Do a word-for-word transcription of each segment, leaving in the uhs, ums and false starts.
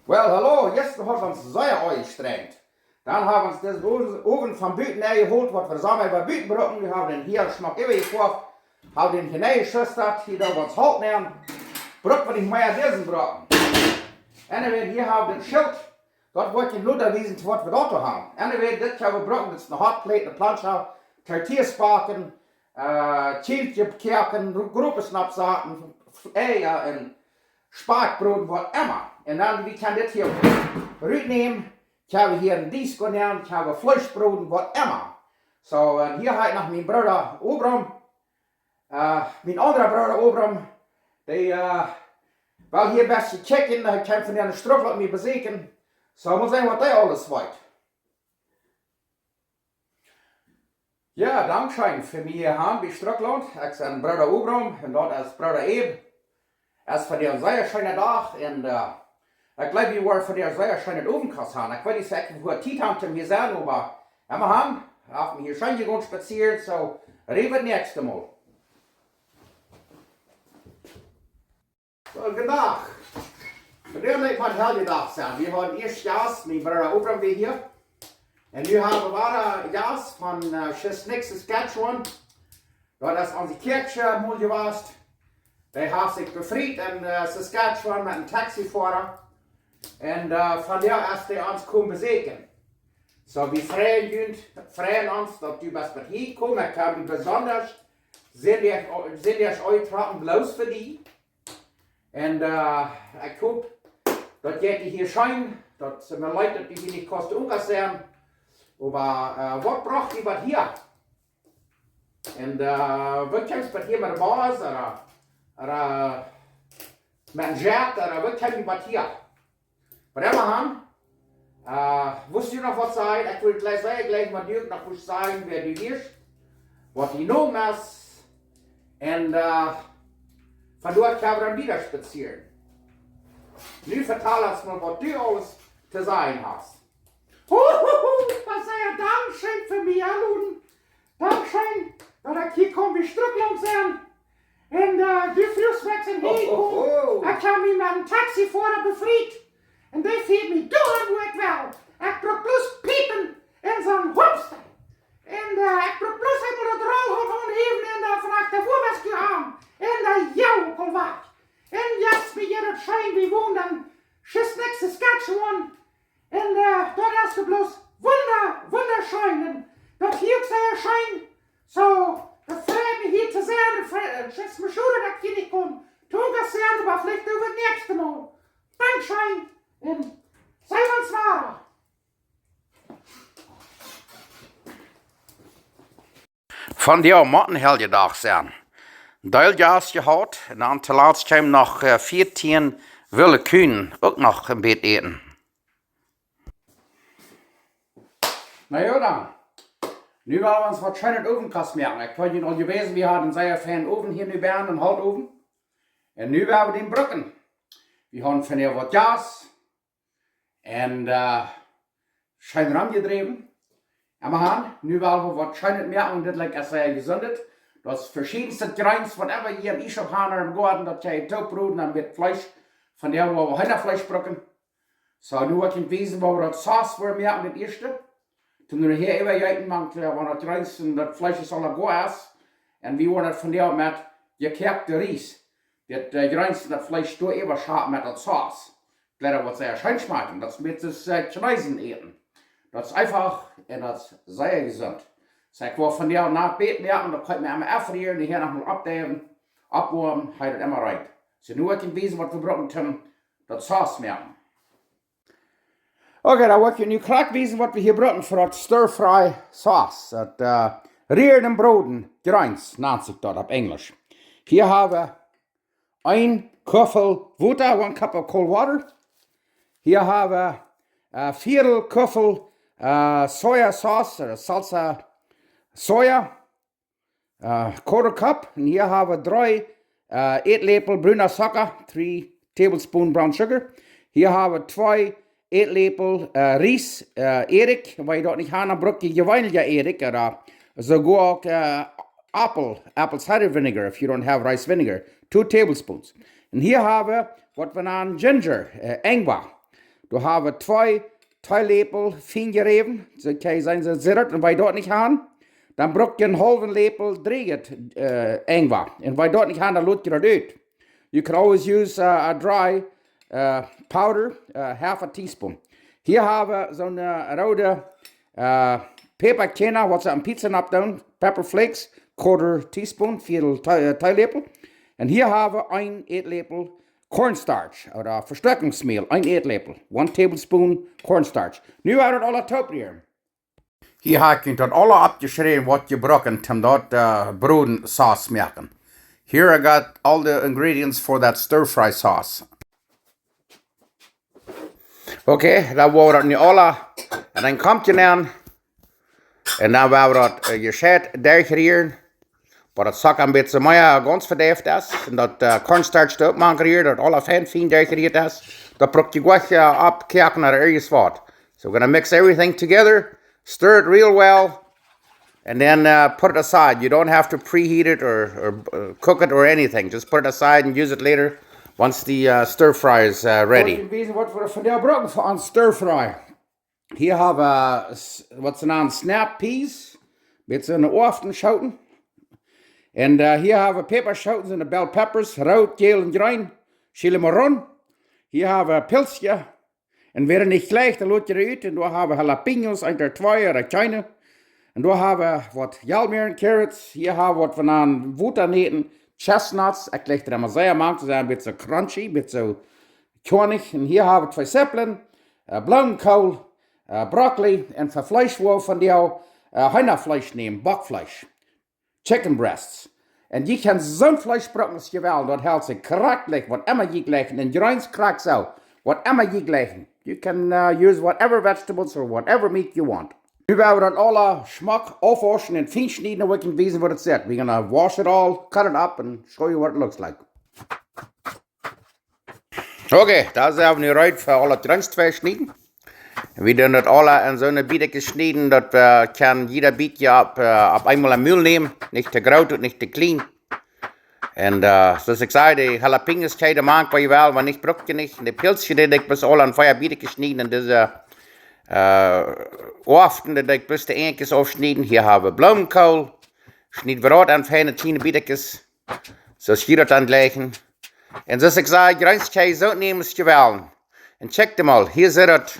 Well, hallo, jistren haud wie ons sea aunjestrenjt. Dan hab wie ons disen Owen, Owen von buten enjeholt, waut wie soo mau buten brucken. Wie haben dän hia schmock äwajekoft, haben dän hia nenjeschustat, hia doa ons Holt nämen. Bruck wie nich mea disen brucken. Anyway, hia haben wie een Schilt. Daut woa ekj junt lota wiesen, waut wie doa haben. Anyway, dit haben wie brucken, dit es een Hotplate, een Plancha, Tortillas backen, äh, Kjilkje koaken, Gro-, Gropes oppsaten, Eia un Spakj broden, waut emma. Un dan, wie kjennen dit hia rutnämen, ekj hab hia een Disk nämen, ekj hab Fleesch broden, waut emma. Soo, un hia hab ekj noch mien Brooda Obram, äh, mien aundra Brooda Obram, dee, äh, well hia een bät kjikjen, hee kjeem von de Strucklaunt mie besieekjen. Soo, mott seenen, waut hee aules weet. Jo, dankscheen fa mie hia bie Strucklaunt. Ekj sie Brooda Obram un daut es Brooda Eb. Es vondoag een sea scheena Dach un, äh, ekj jleew, wie woaren vondoag sea scheenet Owentkost haben. Ekj weet nich, ekj woa Tiet haben toom hia sennen, oba emma han, hab mie hia scheen jegonen spazieren, soo, rät wie daut näakjste Mol. Soo, gooden Dach. Vondoag es mien Heljedach sennen. Wie hauden ieescht Jast, mien Brooda Obram wia hia. Un nu haben wie wada Jast von, äh, Schiss Nix, Saskatchewan. Daut es onse Kjäakjsche mol jewast. Dee haft sikj befriet en, äh, Saskatchewan met een Taxifoara. Un, äh, vondoag es dee ons komen besieekjen. Soo, wie freien junt, freien ons, daut du best met hia jekomen. Ekj hab die besonda, sent die, sent die ieescht aunjetrocken, bloos fa die. Un, äh, ekj hop, daut jeit die hia scheen, daut, äh, mie leet, daut du hia nich kaust unkas sennen. Oba, äh, waut brocht die waut hia? Un, äh, waut kjeemst waut hia met de Bus, ooda, ooda met een Jet, ooda waut kjeemst waut hia? Waut emma han, äh, wust du noch waut sajen? Ekj well jlikj, jlikj mau du noch waut sajen, wäa du best, waut dien Nomen es. Un, äh, vondoag kjenn wie dan wieda spazieren. Nu vetal ons mol, waut du aules to sajen hast. Huhuhu, waut sea dankscheen fa mie, hallo. Dankscheen, daut ekj hia kaun bie Strucklaunt sennen. Un, äh, du fruachst mie, ekj sie hia jekomen. Ekj hab mie met een Taxifoara befriet. Un dee fieet mie doahan, wua ekj well. Ekj bruck bloos piepen un soon Hamsta. Un, äh, ekj bruck bloos eemol daut Rollt aunhäwen un dan von achteren wua best du han. Un dan jo, kom wajch. Un jo, mie jeit daut scheen, wie wonen en Schiss Nix, Saskatchewan. Un, äh, daut es bloos wunda-, wundascheen. Un daut hia uk sea scheen. Soo, daut freit mie hia to sennen. Daut freit, äh, daut es mie schod, daut ekj hia nich kaun to unkas sennen, oba veleicht doa wie daut näakjste Mol. Dankscheen. Un seenen wie ons wada. Vondoag mott een Heljedach sennen. Deel Jast jehaut, un dan toolatst kjeemen noch, äh, vieetieen wille Kjieekj uk noch een bät äten. Na jo dan. Nu woa wie ons waut scheenet Owentkost moaken. Ekj weet nich, aul jewast, wie hauden een sea feinen Owen hia nu bie ons, een Holtowen. Un nu woa wie dän brucken. Wie haben vondoag waut Jast. Un, äh, scheen romjedräwen. Emma han, nu woa wie waut scheenet moaken, dit lat ekj ieescht sea jesundet. Daut es veschiedenste Jreens, waut emma jie em Ieescht haben em Goaden, daut jie toop broden, dan woat Fleesch, vondoag woa wie Heenafleesch brucken. Soo, nu woa ekj junt wiesen, woo wie daut Saus fa moaken, daut ieeschte. Toom nu hia äwa jeeten, mank, äh, wan daut Jreens un daut Fleesch es aul goa es. Un wie woaren daut vondoag met jekoakten Ries. Dit, äh, Jreens un daut Fleesch doa äwa schapen met daut Saus. Ekj jleew, daut woat sea scheen schmakjen. Daut es met daut, äh, Kjnees äten. Daut es eefach un daut es sea jesunt. Soo, ekj woa vondoag noch een bät moaken, daut kaun ekj mie emma aunrieren, hia noch mol oppdeiwen, oppwoamen, hee daut emma reed. Soo, nu woa ekj junt wiesen, waut wie brucken, toom daut Saus moaken. Okay, dan woa ekj junt nu krakjt wiesen, waut wie hia brucken fa daut stir fry Saus. Daut, äh, rieren un broden Jreens, nant sikj daut opp Enjlisch. Hia haben wie een Kuffel Wota, one cup of cold water. Hia haben wie, äh, Viedel Kuffel, äh, Soja Sauce, ooda Salsa Soja. Äh, quarter cup. Un hia haben wie dree, äh, Ätläpel bruna Zucka, three tablespoon brown sugar. Hia haben wie twee Ätläpel, äh, Ries, äh, Ädikj. Wan jie daut nich haben, dan bruck jie jeweenelja Ädikj, ooda soogoa uk, äh, Aupel, apple cider vinegar, if you don't have rice vinegar, two tablespoons. Un hia haben wie, waut wie nanen Ginger, äh, Enjwa. Doa hab wie twee Teeläpel fien jeräwen. Soo kjenn jie seenen, soo sitt daut. Un wan jie daut nich haben, dan bruck jie eenen haulwen Läpel drieejet, äh, Ingwer. Un wan jie daut nich haben, dan lot jie daut ut. You can always use uh, a dry uh, powder, uh, half a teaspoon. Hia hab wie soone roode uh, Päpakerna, waut see aun Pizza nopp doonen, pepper flakes, quarter teaspoon, Viedel Tee-, äh, Teeläpel. Un hia hab wie een Ätläpel cornstarch ooda Vestoakjungsmäl, een Ätläpel, one tablespoon cornstarch. Nu woa wie daut aula toop rieren. Hia hab ekj daut aula oppjeschräwen, waut jie brucken, om daut äh, Broden Sauce moaken. Here I got all the ingredients for that stir fry sauce. Okay, dan woa wie daut nu aula. Un dan kjemt jie aun. Un dan woa wie daut äh, jescheit derchrieren. Waut daut Socka een bät mea gaunz vedeift es. Un daut äh, cornstarch doa uk mank rieren, daut aula fein, fien derchrieet es. Daut bruck jie jlikj äh, oppkoaken ooda irjent waut. So we're gonna mix everything together, stir it real well, and then uh, put it aside. You don't have to preheat it or, or uh, cook it or anything. Just put it aside and use it later once the uh, stir fry is uh, ready. Ekj well junt wiesen, waut wie vondoag brucken fa ons stir fry. Hia hab wie s- waut see nanen snap peas, met soone Oaftenschoten. Un äh, hia hab wie Päpaschooten, soone bell peppers, root, jäl un jreen, chile morrón. Hia hab wie Pilzkjes. Un wäa nich jlikjt, dan lot jie daut ut. Un doa hab wie jalapeños, eent ooda twee ooda kjeene. Un doa hab wie waut Jalmäaren carrots. Hia hab wie waut wie nanen Wotanieten, chestnuts. Ekj lich doa emma sea mank, see sent een bät crunchy, een bät kjornich. Un hia hab wie twee Zippeln, äh, Bloomenkohl, äh, Brokkoli un fa Fleesch woa wie vondoag äh, Heenafleesch nämen, Bockfleesch. Chicken breasts. Un jie kjennen soon Fleesch brucken aus jie wellen, daut helt sikj krakjt jlikj, waut emma jie jleichen. Un jreens krakjt soo, waut emma jie jleichen. You can uh, use whatever vegetables or whatever meat you want. Nu woa wie daut aula schmock aufwauschen un fien schnieden, un wie kjennen wiesen, waut daut sitt. We're gonna wash it all, cut it up, and show you what it looks like. Okay, dan sent wie nu reed fa aul daut Jreens to schnieden. Wie doonen daut aula en soone Bietkjes schnieden, daut wie kjennen jieda Bietkje opp, äh, opp eemol em Mul nämen. Nich too groot un nich too kjlien. Un äh, soo aus ekj säd, de jalapeños kjenn jie mank, wan jie wellen, wan nich, bruck jie nich. Un de Pilzkjes, dee deed ekj bloos aula en vea Bietkjes schnieden. Un dise äh, Oaften, dee deed ekj bloos de Enjkjes aufschnieden. Hia hab wie Bloomenkohl. Schnied wie daut en feine kjliene Bietkjes. Soo aus jie daut dan jleichen. Un soo aus ekj säd, Jreens kjenn jie soo nämen aus jie wellen. Un kjikjt mol, hia sitt daut,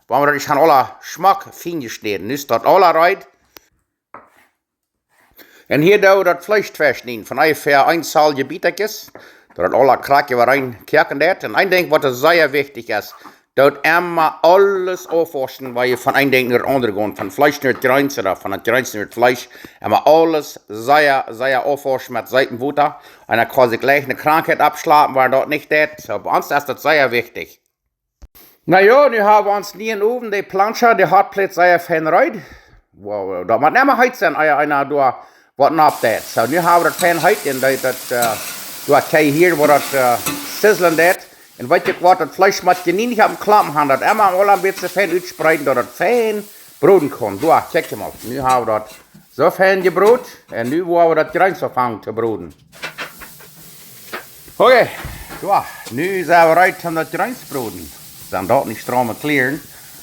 woa wie daut, ekj hab aula schmock fien jeschnäden. Nu es daut aula reed. Un hia doo wie daut Fleesch twei schnieden, von onjefäa een Zoll Bietkjes. Daut daut aula krakjt äwarein koaken deit. Un een Dinkj, waut sea wichtich es, doot emma aules aufwauschen, wan jie von een Dinkj no daut aundre gonen, von Fleesch no daut Jreens ooda von daut Jreens no daut Fleesch. Emma aules sea, sea aufwauschen met Seef un Wota. Un dan kaun sikj jlikj eene Krankheit oppschlapen, wan daut nich deit. Soo, bie ons es daut sea wichtich. Na jo, nu hab wie ons nieen Owen, de plancha, de hotplate sea fein reed. Wow, daut mott emma heet sennen, ea eena doa waut nopp deit. Soo, nu hab wie daut fein heet un daut, daut äh, doa kjenn jie hieren, woo daut äh, sizzlen deit. Un weet jie waut, daut Fleesch mott jie nich opp dän Klompen haben, daut emma aul een bät fein utspreeden, daut daut fein broden kaun. Doa, kjikj mol. Nu hab wie daut soo fein jebrot. Un nu woa wie daut Jreens aunfangen to broden. Okay, doa, nu sent wie reed om daut Jreens to broden. Sent daut nich straume Klieren.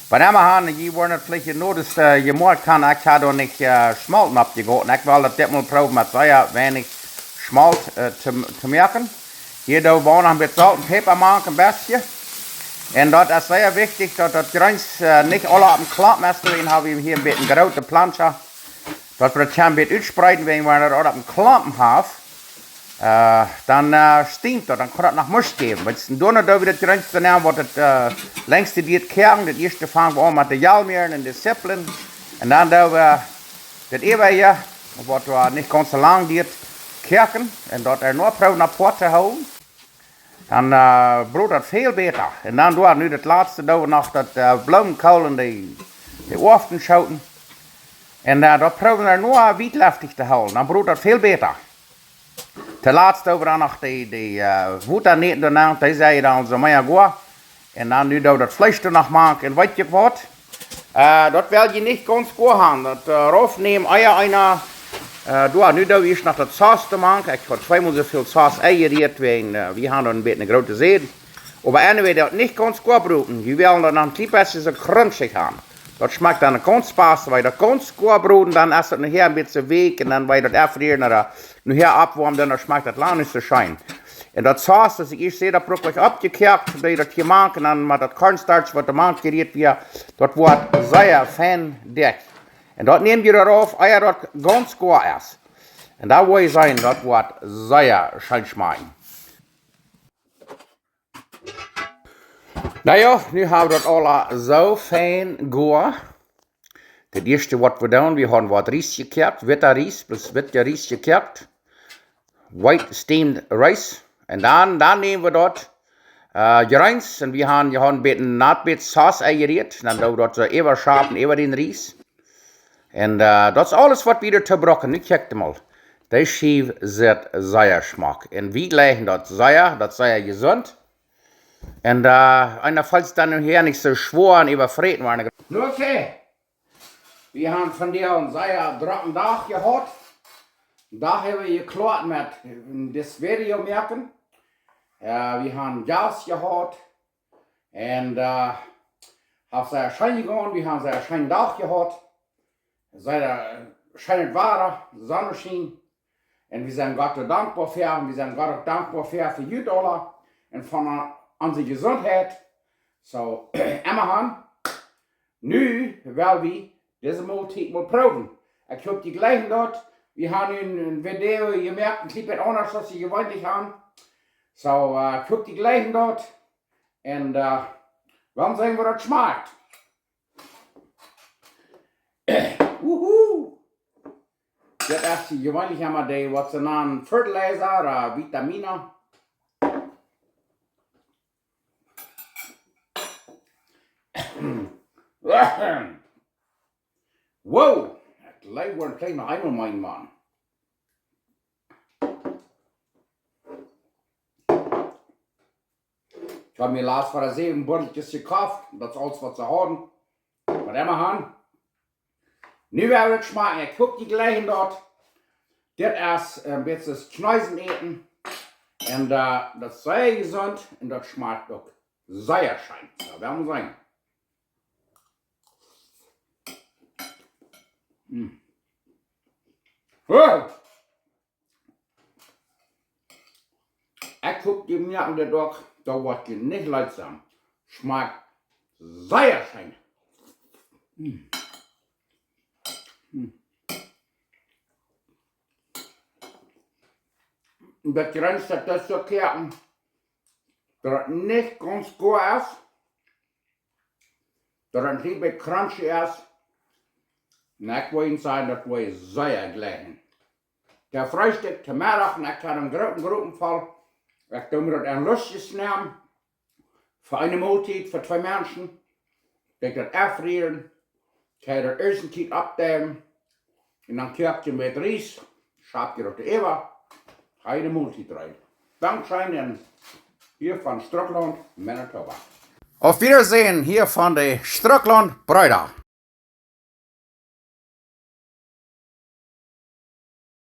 Bie däm han, jie woaren daut veleicht noticen, äh, jie moaken, ekj hab doa nich äh, Schmolt nopp jegoten. Ekj well daut ditmol proowen met sea weinich Schmolt äh, to, to moaken. Hia doo wie noch een bät Solt un Päpa mank, een bät. Un daut es sea wichtich, daut daut Jreens äh, nich aula opp dän Klompen es. Doawäajen hab wie hia een bät groote plancha. Daut wie daut kjennen een bät utspreeden, wäajen wan daut aula opp dän Klompen haft, äh, dan äh, stinkt daut, dan kaun daut noch Muscht jäwen. Wiels dan doo wie daut Jreens doano, waut daut äh, lenjste diet koaken. Daut ieeschte fang wie aun met de Jalmäaren un de Zippeln. Un dan doo wie daut äwaje, waut doa nich gaunz soo lang diet, koaken. Un daut ea noch proowen apoat to hoolen. Dan äh, brot daut väl bäta. Un dan doa, nu daut latste, doo wie noch daut äh, Bloomenkohl un de, de Oaftenschoten. Un äh, daut proowen wie noch wiet leftich to hoolen. Dan brot daut väl bäta. Toolatst doo wie dan noch de, de äh, Wota näten doano, dee sent dan soo mea goa. Un dan nu doo wie daut Fleesch doa noch mank. Un weet jie waut? Äh, daut well jie nich gaunz goa haben. Daut äh, raufnämen, ea eena, äh, doa, nu doo wie ieescht noch daut Sauce doa mank. Ekj hab tweemol soo väl Sauce enjerieet, wäajen äh, wie haben doa een bät eene groote Säd. Oba anyway, daut nich gaunz goa broden. Wie wellen daut noch een kjlien bät soo crunchig haben. Daut schmakjt dan gaunz baste, wan daut gaunz goa broden, dan es daut nohäa een bät weakj un dan woat daut efrieren ooda nohäa oppwoamen, dan schmakjt daut lang nich soo scheen. Un daut Sauce, aus ekj ieescht säd, daut bruck ekj oppjekoakt, daut daut hia mank un dan met daut cornstarch, waut doa mank jerieet wia, daut woat sea fein dikj. Un daut näm wie doa auf, ea daut gaunz goa es. Un daut woa jie seenen, daut woat sea scheen schmakjen. Na jo, nu hab wie daut aula soo fein goa. Daut ieeschte waut wie doonen, wie haben waut Ries jekoakt, witta Ries, bloos witta Ries jekoakt. White steamed rice. Un dan, dan näm wie daut, äh, Jreens un wie haben, wie haben een bät, een bät Sauce enjerieet. Dan doo wie daut soo äwa schapen, äwa dän Ries. Un, äh, daut es aules waut wie doatoo brucken. Nu kjikjt mol. Dee Schiew sitt sea schmock. Un wie jlikjen daut sea, daut es sea jesunt. Un, äh, eena feelt dan nohäa nich soo schwoa un äwafräten woaren. Nu okay. Wie haben vondoag een sea drocken Dach jehaut. Dach haben wie jekloat met, äh, dit Video moaken. Jo, wie haben Jast jehaut. Un, äh, haft sea scheen jegonen. Wie haben sea scheenen Dach jehaut. Sea, äh, scheenet Wada, Sonneschien. Un wie sent Gott doa dankboa fa. Un wie sent Gott uk dankboa fa, fa junt aula. Un von, äh, onse Jesuntheit. Soo, emma han. Nu well wie dise Moltiet mol proowen. Ekj hop, jie jlikjen daut. Wie haben nu een, een Video jemoakt, een kjlien bät aundasch aus wie jeweenlich haben. Soo, äh, ekj hop, jie jlikjen daut. Un, äh, wie woaren seenen, woo daut schmakjt. Wuhu! Dit es jeweenlich emma dee, waut see nanen fertilizer, äh, Vitamine. Wow! Daut Leew woat jlikj noch eemol mien, Maun. Ekj hab mie latst fa säwen Buttelkjes jekoft. Daut es aules waut see hauden. Waut emma han. Nu woa wie daut schmakjen. Ekj hop, jie jlikjen daut. Dit es, äh, een bät Kjnees äten. Un, äh, daut es sea jesunt un daut schmakjt uk sea scheen. Soo, woaren seenen. Mm. Wow. Ekj hop, jie moaken dit uk, daut woat junt nich leet sennen. Schmakjt sea scheen. Mm. Mm. Daut Jreens, daut es soo koaken, daut et nich gaunz goa es. Daut et een kjlien bät crunchy es. Un ekj woa junt sajen, daut woa jie sea jlikjen. Toom Freestikj, toom Meddach, un ekj hab een grooten, grooten Poat. Ekj doo mie daut en Lustjes nämen. Fa eene Moltiet, fa twee Menschen. Doo daut efrieren. Kjenn daut ieescht een kjlien oppdeiwen. Un dan koak jie met Ries, schap jie daut äwa. Heede Moltiet rein. Dankscheen un hia von Strucklaunt, Manitoba. Auf Wiedersehen hia von de Strucklaunt Breeda.